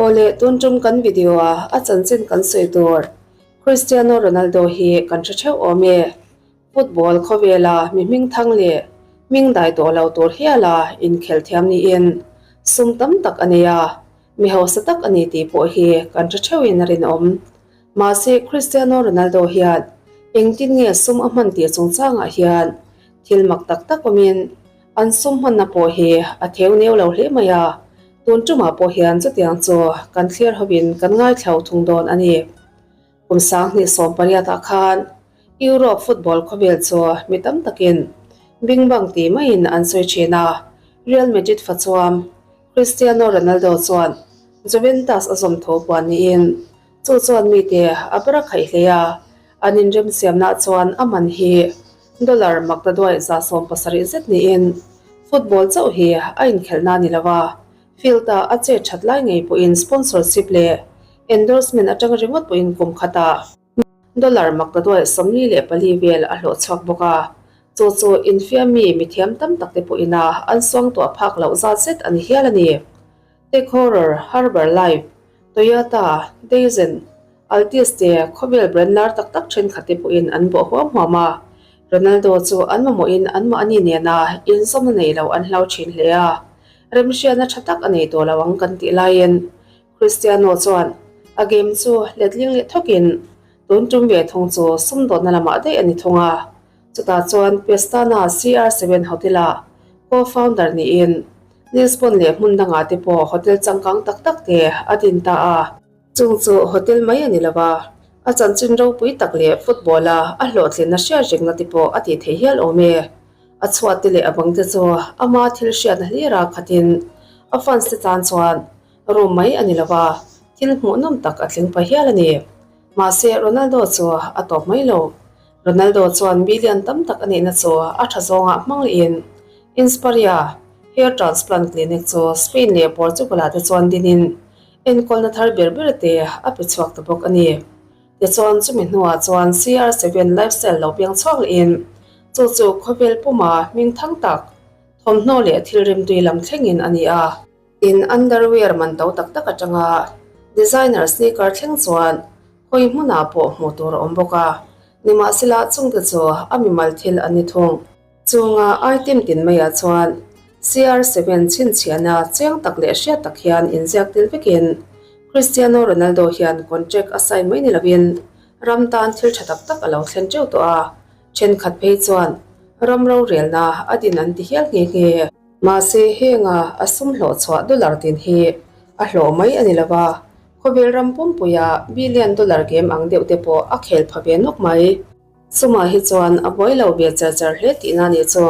Awle, tun tum kan video a a chanchin kan sawi tur Cristiano Ronaldo hi kan hre theuh awm e. Football khawvela mi hming thang leh hming dai tawh lo tur hiala inkhelh thiam niin sum tam tak a nei a, mi hausa tak a ni tih pawh hi kan hre theuhin a rinawm. Mahse Cristiano Ronaldo hian engtin nge sum a hman tih chungchangah hian thil mak tak tak awmin an sum hmanna pawh hi a theu neu lo hle mai a, tun tumah pawh hian chutiang chu kan thlir hovin kan ngaithlo thung dawn a ni. Kum 2018 ah khan Europe football khawvel chu mi tam takin bing bang tih maiin an sawi thin a, Real Madrid fachuam Cristiano Ronaldo chuan Juventus a zawm tho puan niin chu chuan mite a ber a khaih hle a, an inremsiamna chuan a man hi dollar makta duai 70 zet niin football chauh hi a inkhelhna ni lo a, field-a a chet that lai ngei pawhin sponsorship leh endorsement atang ringawt pawhin kum khatah dollar makta duai 44 vel a hlawh chhuak bawk a, chu chu infiammi mithiam tam tak te pawhin a an suangtuah phak loh zat zet a ni hial a ni. Tech Horror, Harbour Life, Toyota, Daizen, Altis te khawvel brand lar tak tak thenkhat te pawhin an bawh huam huam a, Ronaldo chu an mamawhin anmahni nena inzawmna nei lo an hlau thin hle a, remhriatna tha tak a nei tawh lo ang kan tih laiin Cristiano chuan a game chu letling leh thawkin tun tum ve thung chu sumdawnna lamah daih a ni thung a, chutah chuan Pestana CR7 Hotel-a co-founder niin Lisbon leh hmun dangah te pawh hotel changkang tak tak te a din ta a. Chung chu hotel mai a ni lo a, a chanchin ropui tak leh football-a a hlawhtlinna hriat rengna te pawh a tih theih hial awm e. A chhuat te leh a bang te chu ama thil hriatna hlira khatin a fans te tan chuan room mai a ni lo a, thil hmuhnawm tak a tling pah hial a ni. Mahse, Ronaldo chu a tawp mai lo. Ronaldo chuan million tam tak a nihna chu a tha zawngah hmang lehin Insparia hair transplant clinic chu Spain leh Portugal-ah te chuan dinin enkawlna thar ber ber te a pe chhuak ta bawk a ni. Tichuan, chumi hnuah chuan CR7 lifestyle lo piang chhuak lehin chu chu khawvel puma hming thang tak thawmhnaw leh thil rimtui lam thlengin a ni a. In underwear man to tak tak atanga designer sneaker thleng chuan hawi hmunah pawh hmuh tur a awm bawk a, nimahsela chungte chu a mimal thil an ni thung. Chunga item tin maiah chuan CR7 chhinchhiahna chiang tak leh hriat tak hian inziak tel vekin Cristiano Ronaldo hian contract a sign mai ni lovin ram tan thil tha tak tak a lo thlen teuh tawh a, thenkhat phei chuan ram rorelna a din an ti hial nghe nghe. Mahse, henga a sum hlawh chhuah dollar tin hi a hlawh mai a ni lo va, khawvel ram pumpuia billion dollar game ang deuh te pawh a khel pha ve nawk mai. Sumah hi chuan a buai lo ve char char hle tihna a nih chu.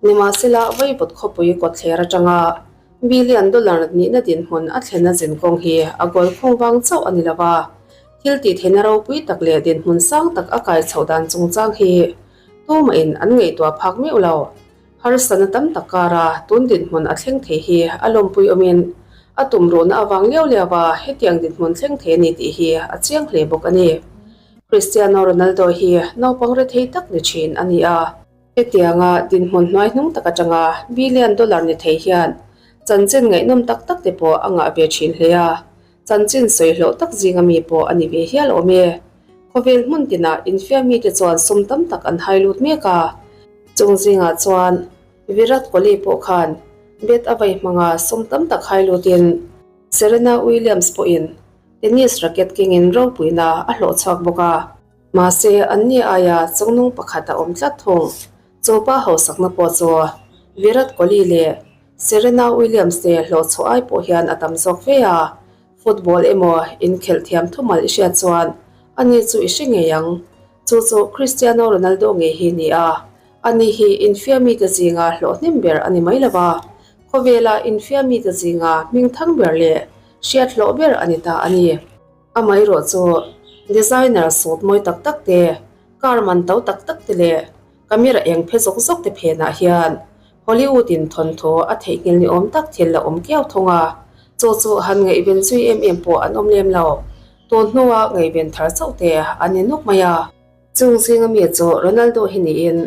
Nimahsela, Vaivut khawpui kawtthler atanga billion dollar nihna dinhmun a thlenna zin kawng hi a goal khung vang chauh a ni lo va, thil tihtheihna ropui tak leh dinhmun sang tak a kai chhoh dan chungchang hi tumahin an ngaihtuah phak meuh lo. Harsatna tam tak kara tun dinhmun a thleng thei hi a lawmpui awmin a tumruhna avang liau liau a hetiang dinhmun thleng thei a ni tih hi a chiang hle bawk a ni. Cristiano Ronaldo hi naupang rethei tak ni thin a ni a. Hetianga dinhmun hnuai hnung tak atanga billion dollar ni thei hian chanchin ngaihnawm tak tak te pawh a ngah ve thin hle a, chanchin sawi hlawh tak zinga mi pawh a ni ve hial awm e. Khawvel hmun tinah infiam mite chuan sum tam tak an hai lut mek a. Chung zingah chuan Virat Kohli pawh khan bet a vei hmanga sum tam tak hai lutin Serena Williams pawhin tennis racket kengin ropuina a hlawh chhuak bawk a. Mahse, anni aia chungnung pakhat a awm tlat thung. Chu pa hausakna pawh chu Virat Kohli leh Serena Williams te hlawh chhuah ai pawh hian a tam zawk ve a. Football emaw inkhelh thiam thumal i hriat chuan ani chu i hre ngei ang. Chu chu Cristiano Ronaldo ngei hi ni a, ani hi infiamite zinga hlawhhnem ber a ni mai lo va, khawvela infiamite zinga hming thang ber leh hriat hlawh ber a ni ta a ni. Amaherawh chu designer suit mawi tak tak te, car man to tak tak te leh camera eng phe zawk zawk te phenah hian Hollywood in thawnthu a theihnghilh ni awm tak thil a awm kiau thung a, chu chu han ngaihven zui em em pawh an awm lem lo. Tun hnua ngaihven thar chauh te an ni nuk mai a. Chung zinga mi chu Ronaldo hi niin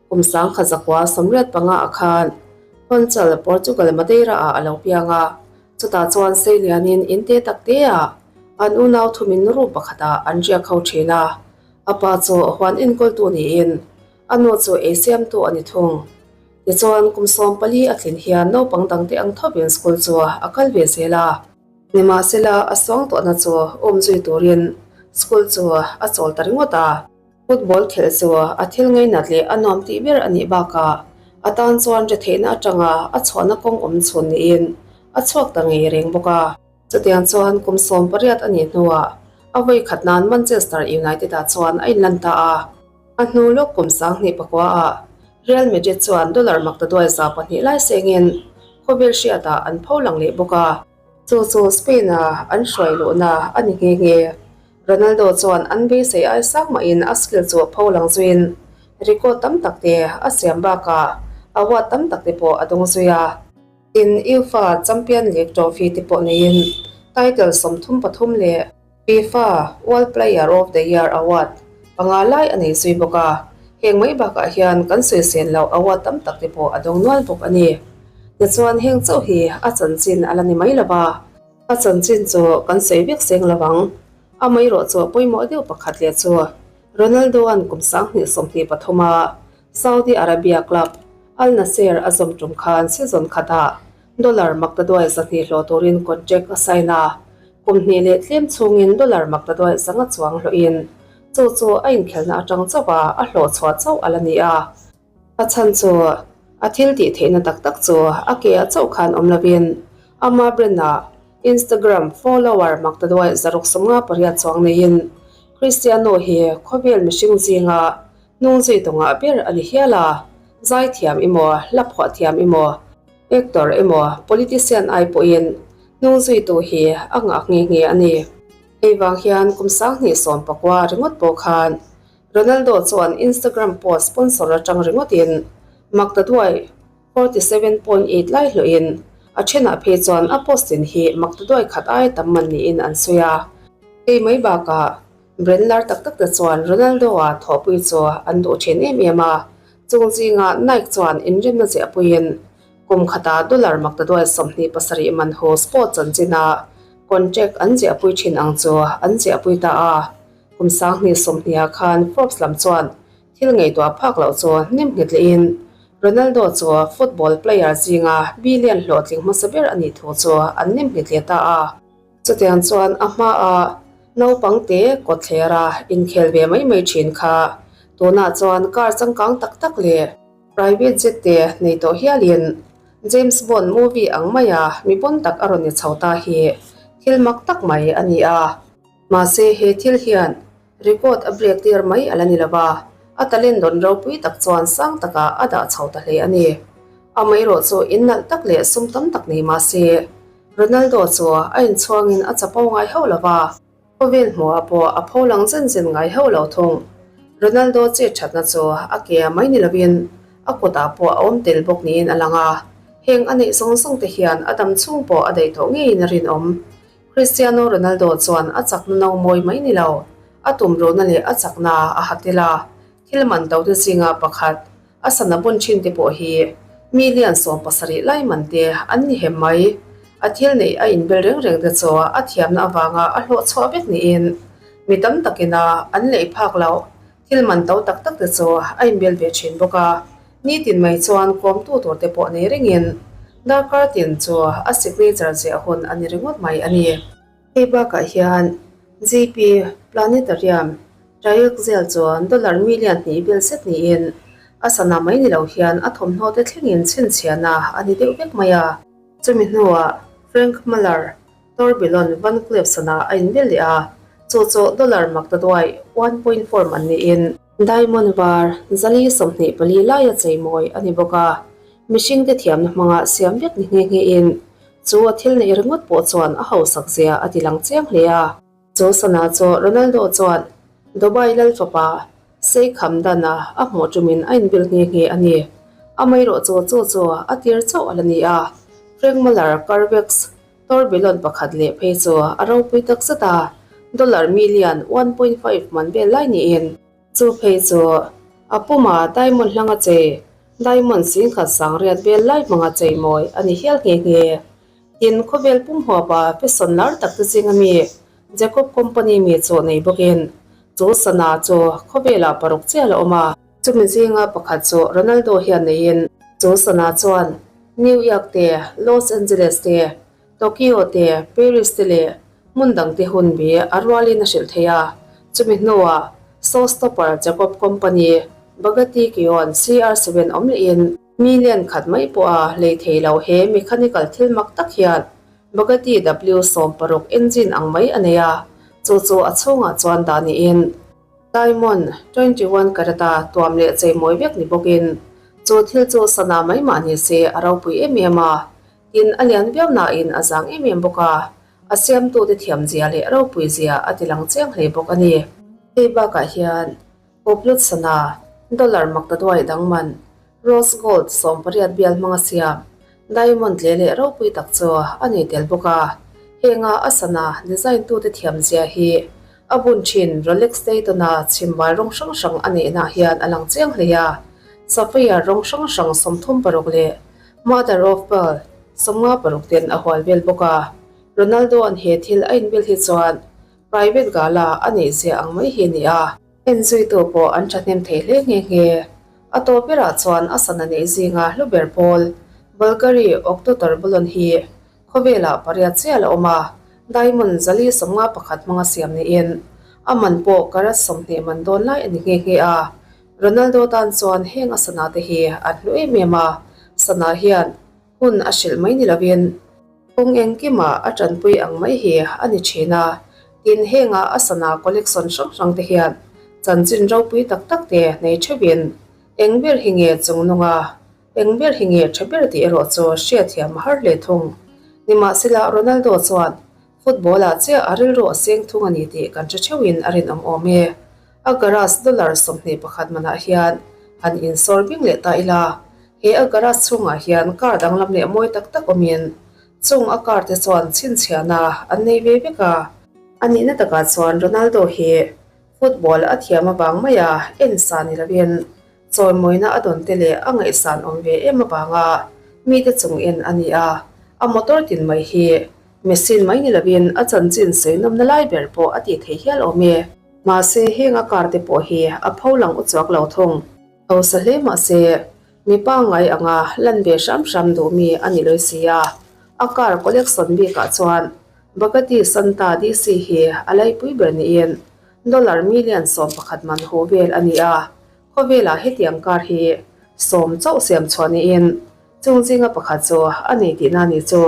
kum 1985 ah khan Funchal, Portugal Madeira ah a lo piang a. Chutah chuan Seilianin in te tak te ah an unau thumin room pakhatah an riak ho thin a, a pa chu huan enkawltu niin a nu chu ei siamtu a ni thung. Tichuan kum 14 a tlin hian naupang dangte ang thovin school chu a kal ve zel a. Nimahsela a suang tawhna chu awm zui turin school chu a chawl ta ringawt a. Football khelh chu a thil ngainat leh a nuam tih ber a nih bakah a tan chuan retheihna atanga a chhuahna kawng awm chhun niin a chhuak ta ngei reng bawk a. Chutiang chuan kum 18 a nih hnuah a vawi khat nan Manchester United ah chuan a inlan ta a. A hnu lawk kum 2009 ah Real Madrid chuan dollar maktaduai 200 lai sengin khawvel hriatah an pho lang leh bawk a. Chu chu Spain-a an hruai luhna a ni nghe nghe. Ronaldo chuan an beisei ai sang mahin a skill chu pho lang zuiin record tam tak te a siam bakah award tam tak te pawh a dawng zui a. Tin, UEFA Champion League trophy te pawh neiin title 33 leh FIFA World Player of the Year award panga lai a nei zui bawk a. Heng mai bakah hian kan sawisel loh award tam tak te pawh a dawng nual bawk a ni. Tichuan heng chauh hi a chanchin a la ni mai lo va. A chanchin chu kan sawi vek seng lo ang. Amaherawh chu pawimawh deuh pakhat leh chu Ronaldo-a'n kum 2023 a Saudi Arabia club Al Nassr a zawm tum khan season khatah dollar maktaduai 200 hlawh turin contract a sign a, kum hnih leh tlem chhungin dollar maktaduai 500 chuang hlawhin chu chu a inkhelhna atang chauh a a hlawh chhuah chauh a la ni a. A chhan chu a thil tih theihna tak tak chu a ke ah chauh khan awm lovin ama brand ah Instagram follower maktaduai 658 chuang neiin Cristiano hi khawvel mihring zinga hnung zui tawngah ber a ni hial a, zaithiam emaw, hla phuah thiam emaw, actor emaw, politician ai pawhin hnung zuitu hi a ngah nghe nghe a ni. Hei vang hian kum 2019 ringawt pawh khan Ronaldo chuan Instagram post sponsor atang ringawtin maktaduai 47.8 lai hlawhin a thenah phei chuan a post in hi maktaduai khat ai tam man niin an sawi a. Hei mai bakah brand lar tak tak te chuan Ronaldo-a thawhpui chu an duh thin em em a, chung zingah Nike chuan inrinna ziahpuiin kum khatah dollar maktaduai 27 man hu sport chanchina contract an ziahpui thin ang chu an ziahpui ta a. Kum 2020 ah khan Forbes lam chuan thil ngaihtuah phak loh chu nem nghet lehin Ronaldo chu football player zinga billion hlawhtling hmasa ber a nih thu chu an nem nghet leh ta a. Chutiang chuan a hmaa naupang te kawtthlera inkhel ve mai mai thin kha tunah chuan car changkang tak tak leh private jet te nei tawh hialin James Bond movie ang maia mi pawn tak a rawn ni chho ta hi thil mak tak mai a ni a. Mahse he thil hian record a break tir mai a la ni lo va, a talent dawn ropui tak chuan sang takah a dah chho ta hle a ni. Amaherawh chu in nalh tak leh sum tam tak nei mahse Ronaldo chu a inchhuangin a chapo ngai hauh lo va, khawvel hmuhah pawh a pho lang zen zen ngai hauh lo thung. Ronaldo chet thatna chu a ke a mai ni lovin a kutah pawh a awm tel bawk niin a lang a, heng a neih zawng zawng te hian a dam chhung pawh a daih tawh ngeiin a rinawm. Cristiano Ronaldo chuan a chakna no mawi mai ni lo, a tumruhna leh a chakna a ha tel a, thil man to te zinga pakhat a sana bun thin te pawh hi million 17 lai man te an ni hem mai. A thil neih a inbel reng reng te chu a thiamna avanga a hlawh chhuah vek niin mi tam takina an lei phak loh thil man to tak tak te chu a inbel ve thin bawk a. Nitin mai chuan kawmtu tur te pawh nei ringin darkar tin chu a signature ziah hun a ni ringawt mai a ni. Hei bakah hian GP Planetarium Triaxial chuan dollar million hnih vel zet niin a sana mai ni lo hian a thawmhnaw te thlengin chhinchhiahna a ni deuh vek mai a. Chumi hnuah Frank Muller Tourbillon Van Cleef sana a inbel leh a, chu chu dollar maktaduai 1.4 man niin Diamond var 424 laia cheimawi a ni bawk a, mihringte thiamna hmanga siam vek ni nghe nghe in chu a thil neih ringawt pawh chuan a hausak zia a ti lang chiang hle a. Chu sana chu Ronaldo chuan Dubai lal fapa Sheikh Hamdan-a a hmuh tumin a inbel nghe nghe a ni. Amaherawh chu chu chu a tir chauh a la ni a, Frank Muller Carvex Tourbillon pakhat leh phei chu a ropui tak zet a, dollar million 1.5 man vel lai niin chu phei chu a puma diamond hlanga chei, diamond 10,100 vel lai hmanga chei mawi a ni hial nghe nghe. Tin, khawvel pum huapa fashion lar tak te zinga mi Jacob Company mi chu nei bawkin chu sana chu khawvelah paruk chiah la awm a. Chumi zinga pakhat chu Ronaldo hian neiin chu sana chuan New York te, Los Angeles te, Tokyo te, Paris te leh hmun dang te hun bi a rualin a hrilh thei a. Chumi hnuah showstopper Jacob Company Bugatti Chiron CR7 awm lehin Million khat mai pawha lei thei lo he mechanical thil mak tak hian Bugatti W 16 engine ang mai a nei a, chu chu a chhungah chuan dah niin Diamond 21 carat a tuam leh cheimawi vek ni bawkin chu thil chu sana mai mah ni se a ropui em em a, tin a lian viau nain a zang em em bawk a, a siamtute thiamzia leh ropuizia a ti lang chiang hle bawk a ni. Hei bakah hian Upload sana, dollar maktaduai dang man, rose gold 18 bial hmanga siam, diamond tle leh ropui tak chu a nei tel bawk a. Henga a sana design tute thiamzia hi a bun thin Rolex Daytona chhimbal rawng hrang hrang a neihna hian a lang chiang hle a. Sapphire rawng hrang hrang 36 leh mother of pearl 56 ten a hual vel bawk a. Ronaldo-a'n he thil a inbel hi chuan Private gala a neih zia ang mai hi a ni a. Enzuitu pawh an thahnem thei hle nghe nghe. A tawp berah chuan a sana neih zinga hlu ber pawl Bulgari Octotor Bulon hi khawvelah pariat chiah la awm a, diamond 451 hmanga siam niin a man pawh karat 20 man dawn lai a ni nghe nghe a. Ronaldo tan chuan heng a sana te hi an hlu em em a, sana hian hun a hrilh mai ni lovin, Kawng engkimah a tanpui ang mai hi a ni thin a, tin henga a sana collection hrang hrang te hian chanchin ropui tak tak te nei theuhin eng ber hi nge chung nunga, eng ber hi nge tha ber tih erawh chu hriatthiam a har hle thung. Nimahsela Ronaldo chuan football ah chiah a rilru a seng thung a ni tih kan hre theuhin a rinawm awm e. A garage dollar 21 manah hian han insawr bing leh ta ila. He a garage chhungah hian car danglam leh mawi tak tak awmin chung a car te chuan chhinchhiahna an nei ve vek a. A nihna takah chuan Ronaldo hi football a thiam avang maia en sa ni lovin chawimawina a dawn te leh a ngaihsan awm ve em avanga mite chung en a ni a. A motor tin mai hi machine mai ni lovin a chanchin sawi nawmna lai ber pawh a tih theih hial awm e. Mahse heng a car te pawh hi a pho lang uchuak lo thung. Hausa hle mahse, mi pangngai anga lan ve hram hram duh mi a ni lawi si a, a car collection bikah chuan Bugatti Santa DC hi a laipui ber niin dollar million 11 man hu vel a ni a, khawvelah hetiang car hi sawm chauh siam chhuah niin chung zinga pakhat chu a nei tihna ni chu.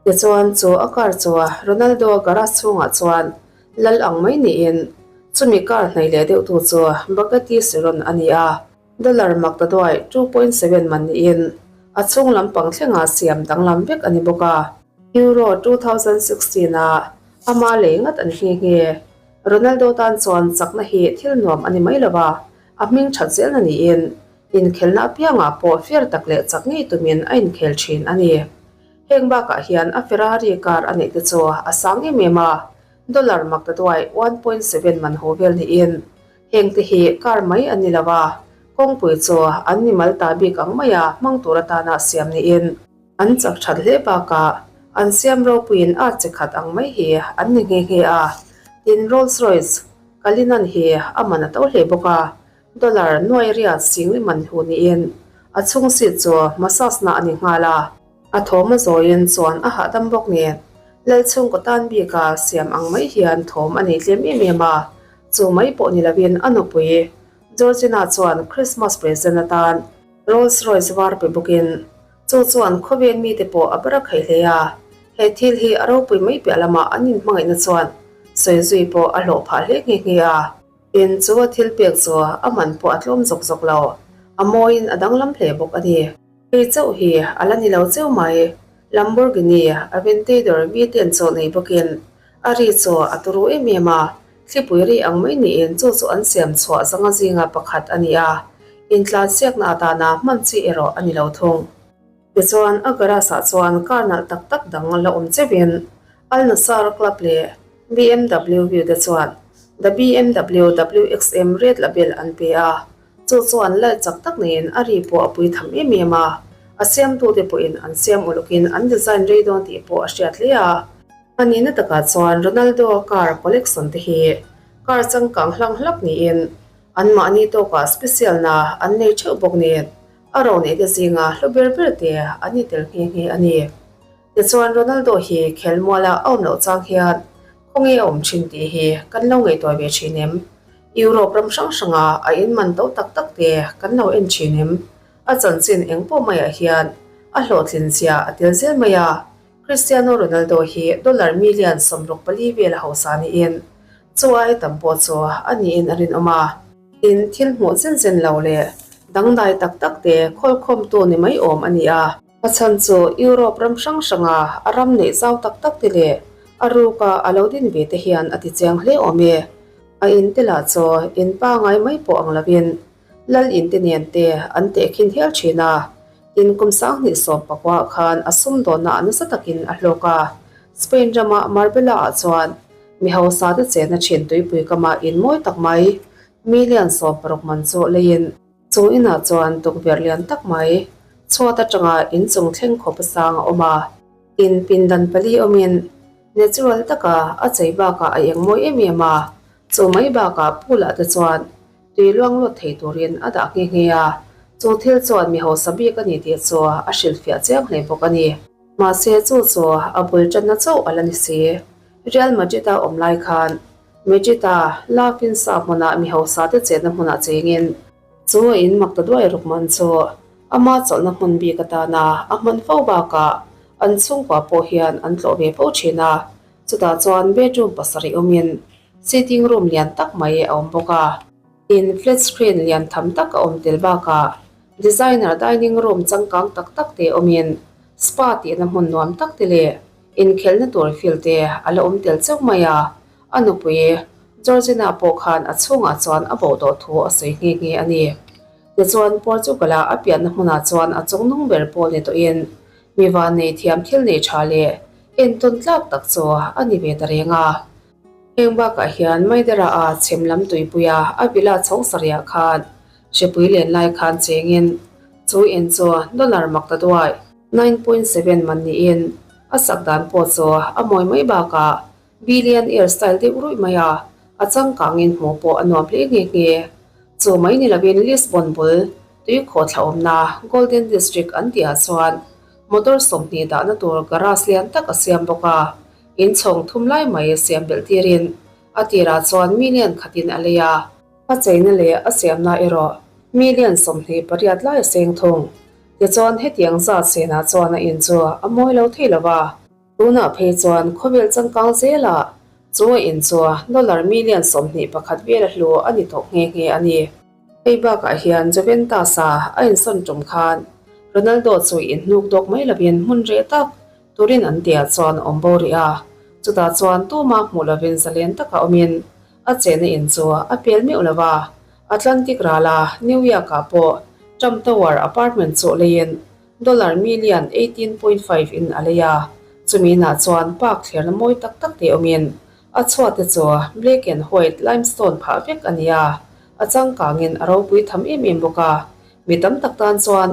Tichuan chu a car chu Ronaldo garage chhungah chuan lal ang mai niin chumi car hnaih leh deuhtu chu Bugatti Chiron a ni a, dollar maktaduai 2.7 man niin a chhung lampang thlenga siam danglam vek a ni bawk a. Euro 2016 ah ama lei ngat an nghe nghe. Ronaldo tan chuan chakna hi thil nuam a ni mai lo a, a hming that zelna niin inkhelna apiangah pawh fair tak leh chak ngei tumin a inkhel thin a ni. Heng bakah hian a Ferrari car a neih te chu a sang em em a, dollar maktaduai 1.7 man haw vel niin heng te hi car mai an ni lo a, kawngpui chu an mi mal ta bik ang maia hmang tur atana siam niin an chak that hle bakah an siam ropuiin art chi khat ang mai hi an ni nghe nghe a, tin Rolls Royce Cullinan hi a man a to hle bawk a. Dollar nuai riat singli man hu niin a chhung seat chu massage na a ni nghal a. A thawm a zawiin chuan a hahdam bawk nen Lalchhungkaw tan bika siam ang mai hian thawm a nei tlem em em a, chu mai pawh ni lovin a nupui Georgina chuan Christmas present atan Rolls Royce var pe bawkin chu chuan khawvel mite pawh a ber a khaih hle a, he thil hi a ropui mai piah lamah an inhmangaihna chuan sawi zui pawh a hlawh phah hle nghe nghe a. Tin, chu a thil pek chu a man pawh a tlawm zawk zawk lo, a mawiin a danglam hle bawk a ni. Hei chauh hi a la ni lo cheu mai, Lamborghini Aventador V10 chaw nei bawkin a ri chu a turu em em a, thlipui ri ang mai niin chu chu an siam chhuah zanga zinga pakhat a ni a, intlansiakna atana hman chi erawh a ni lo thung. Tichuan, a garage ah chuan car nalh tak tak dang la awm cheuhin Al Nassr Club leh BMW view te chuan The BMW WXM Red Label an pe a, chu chuan light chak tak neiin a ri pawh a pui tham em em a. A siamtute pawhin an siam ulukin an design rei dawn tih pawh a hriat hle a. A nihna takah chuan Ronaldo car collection te hi car changkang hlang hlak niin anmahni tawkah special na an nei theuh bawk nen a ro neih te zinga hlu ber ber te an ni tel nghe nghe a ni. Tichuan Ronaldo hi khelmuala a awm loh chang hian khawnge a awm thin tih hi kan lo ngaihtuah ve thin em? Europe ram hrang hranga a inman to tak tak te kan lo en thin em? A chanchin eng pawh maiah hian a hlawhtlin zia a tel zel mai a, Cristiano Ronaldo hi dollar million 64 vel a hausa niin chu ai tam pawh chu a niin a rinawm a. Tin, thil hmuh zen zen lo leh dangdai tak tak te khawlkhawmtu ni mai awm a ni a. A chhan chu Europe ram hrang hranga a ram neih zau tak tak te leh a ruka a lo din ve te hian a ti chiang hle awm e. A in te lah chu in pangai mai pawh ang lovin Lal in te nen te an tehkhin hial thin a. Tin, kum 2019 ah khan a sumdawnna ah nasa takin a hlawk a. Spain rama Marbella ah chuan mi hausa te chenna thin tuipui kama in mawi tak mai million 16 man chu leiin, Chu inah chuan tukverh lian tak mai chhuat atanga inchung thleng khawp a sang a awm a. In pindan pali awmin natural taka a chei bakah a eng mawi em em a, chu mai bakah pool ah te chuan tui luang lut thei turin a dah nghe nghe a, chu thil chuan mi hausa bik a ni tih chu a hrilhfiah chiang hle bawk a ni. Mahse chu chu a bul tanna chauh a la ni si. Real Madrid-a awm lai khan Madrid-a La Finca hmunah mi hausa te chenna hmunah chengin chu a in mak ta duai ruk man chu ama chawlhna hmun bik atana a hman fo bakah an chhungkua pawh hian an tlawh ve fo thin a, chutah chuan bedroom pasarih awmin sitting room lian tak mai a awm bawk a. In flat screen lian tham tak a awm tel bakah designer dining room changkang tak tak te awmin spa tihna hmun nuam tak te leh Inkhelhna tur field te a la awm tel chauh mai a, a nupui Georgina pawh khan a chhungah chuan a bo tawh thu a sawi nghe nghe a ni. Tichuan, Portugal-a a pianna hmunah chuan a chungnung ber pawl ni tawhin mi vannei thiam thil nei tha leh entawn tlak tak chu a ni ve ta reng a. Heng bakah hian Maidera-a chhem lam tuipuia a villa chho sarihah khan hripui len lai khan chengin chu in chu dollar mak ta duai. 9.7 man niin a sak dan pawh chu a mawi mai bakah billion air style deuh ruih mai a, a changkangin hmuh pawh a nuam hle nghe nghe. Chu mai ni lovin Lisbon bul tuikhawh thla awmna Golden District an tihah chuan motor 20 dahna tur garage lian tak a siam bawk a, inchhawng thum lai mai siam belh tirin a tirah chuan million khatin a lei a. A cheina leh a siamna erawh million 28 lai a seng thung. Tichuan hetiang zat senah chuan a in chu a mawi lo thei lo va. Tunah phei chuan khawvel changkang zelah chu a in chu dollar million 21 vel a hlu a ni tawh nghe nghe a ni. Hei bakah hian Juventus-a a insawn tum khan Ronaldo chu inhnuk dawk mai lovin hmun reh tak Turin an tihah chuan a awm bo rih a, chutah chuan tuma hmuh lovin zalen taka awmin a chenna in chu a pel meuh lo va. Atlantic rala New York-ah pawh Trump Tower apartment chu leiin dollar million 18.5 in a lei a, chumi inah chuan park thlerna mawi tak tak te awmin a chhuat te chu black and white limestone phah vek a ni a, a changkangin a ropui tham em em bawk a, mi tam tak tan chuan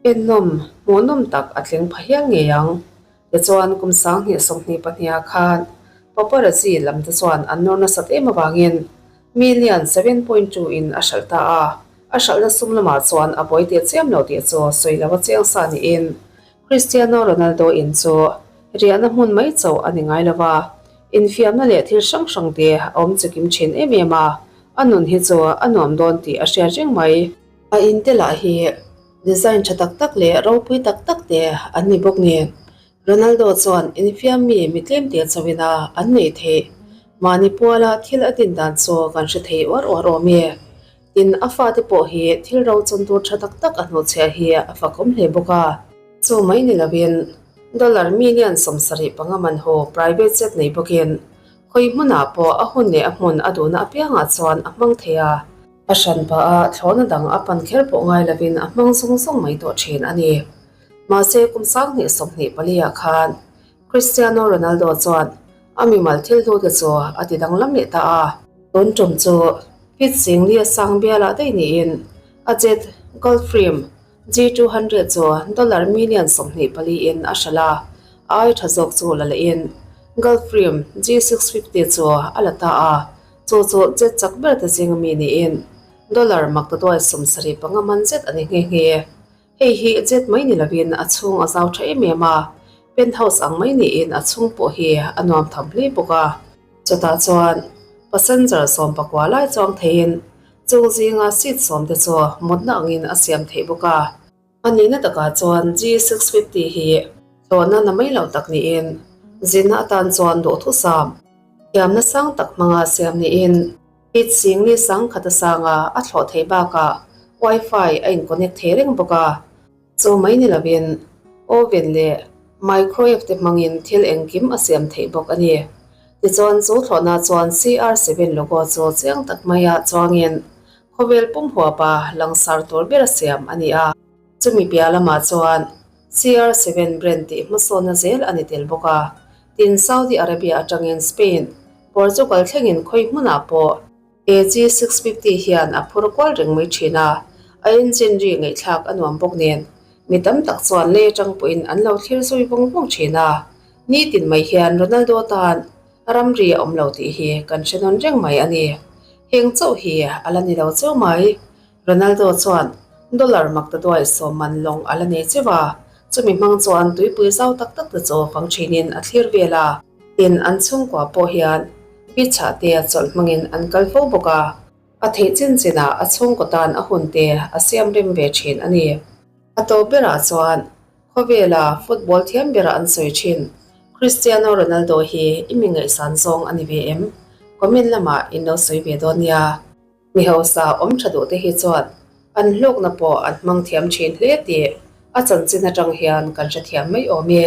Ennawm, hmuhnawm tak a thleng pha hial ngei ang. Tichuan, kum 2022 ah khan paparazzi lam te chuan an nawr nasat em avangin million 7.2 in a hralh ta a, a hralhna sum lamah chuan a buai teh chiam lo tih chu sawi lo a chiang sa niin Cristiano Ronaldo in chu riahna hmun mai chauh a ni ngai lo va, infiamna leh thil hrang hrang te a awm chikim thin em em a, a nun hi chu a nuam dawn tih a hriat reng mai. A in te lah hi design tha tak tak leh ropui tak tak te an ni bawk nen Ronaldo chuan infiam mi mi tlem te chauhin a an nei theih. Mahni puala thil a din dan chu kan hre thei uar uar awm e. Tin, a fate pawh hi thil ro chawn tur tha tak tak a hnawhchhiah hi a fakawm hle bawk a. Chu mai ni lovin dollar million 75 man haw private jet nei bawkin khawi hmunah pawh a hun leh a hmun a duhna apiangah chuan a hmang thei a. A hran pah a, thlawhna dang a pan kher pawh ngai lovin a hmang zawng zawng mai tawh thin a ni. Mahse, kum 2024 ah khan Cristiano Ronaldo chuan a mimal thil hlu te chu a ti danglam leh ta a. Tun tum chu feet sing li a sang bialah daih niin a jet Gulfstream. G200 chu dollar million 24 in a hralh a, a ai tha zawk chu la lehin Gulfstream G650 chu a la ta a, chu chu jet chak ber te zinga mi niin dollar maktaduai 75 man zet a ni nghe nghe. Hei hi jet mai ni lovin a chhung a zau tha em em a, penthouse ang mai niin a chhung pawh hi a nuam tham hle bawk a. Chutah chuan passenger 19 lai chuang theiin chung zinga seat sawm te chu mutna angin a siam theih bawk a. A nihna takah chuan G650 hi thlawhna na mai lo tak niin zinna atan chuan duhthusam thiamna sang tak hmanga siam niin Feet sing ni sang khat a sang a, a thlawh theih bakah Wi-Fi a in-connect thei reng bawk a. Chu mai ni lovin oven leh microwave te hmangin thil engkim a siam theih bawk a ni. Tichuan chu thlawhna chuan CR7 logo chu chiang tak maia chuangin khawvel pum huapa langsar tur ber a siam a ni a. Chumi piah lamah chuan CR7 brand tih hmasawnna zel a ni tel bawk a. Tin, Saudi Arabia atangin Spain, Portugal thlengin khawi hmunah pawh AG 650 hian a phur kual reng mai thin a, a engine ri ngaihthlak a nuam bawk nen mi tam tak chuan lei atang pawhin an lo thlir zui vawng vawng thin a, nitin mai hian Ronaldo tan ramri a awm lo tih hi kan hre nawn reng mai a ni. Heng chauh hi a la ni lo cheu mai. Ronaldo chuan dollar maktaduai sawm man lawng a la nei cheu a, chumi hmang chuan tuipui zau tak tak te chu fang thinin a thlir vel a. Tin, an chhungkua pawh hian beach-ah te chawlh hmangin an kal fo bawk a, a theih chin chinah a chhungkaw tan a hun te a siam rem ve thin a ni. A tawp berah chuan khawvela football thiam bera an sawi thin Cristiano Ronaldo hi i mi ngaihsan zawng a ni ve em? Comment lamah in lo sawi ve dawn nia. Mi hausa awm tha duh te hi chuan an hlawkna pawh an hmang thiam thin hle tih a chanchin atang hian kan hrethiam mai awm e.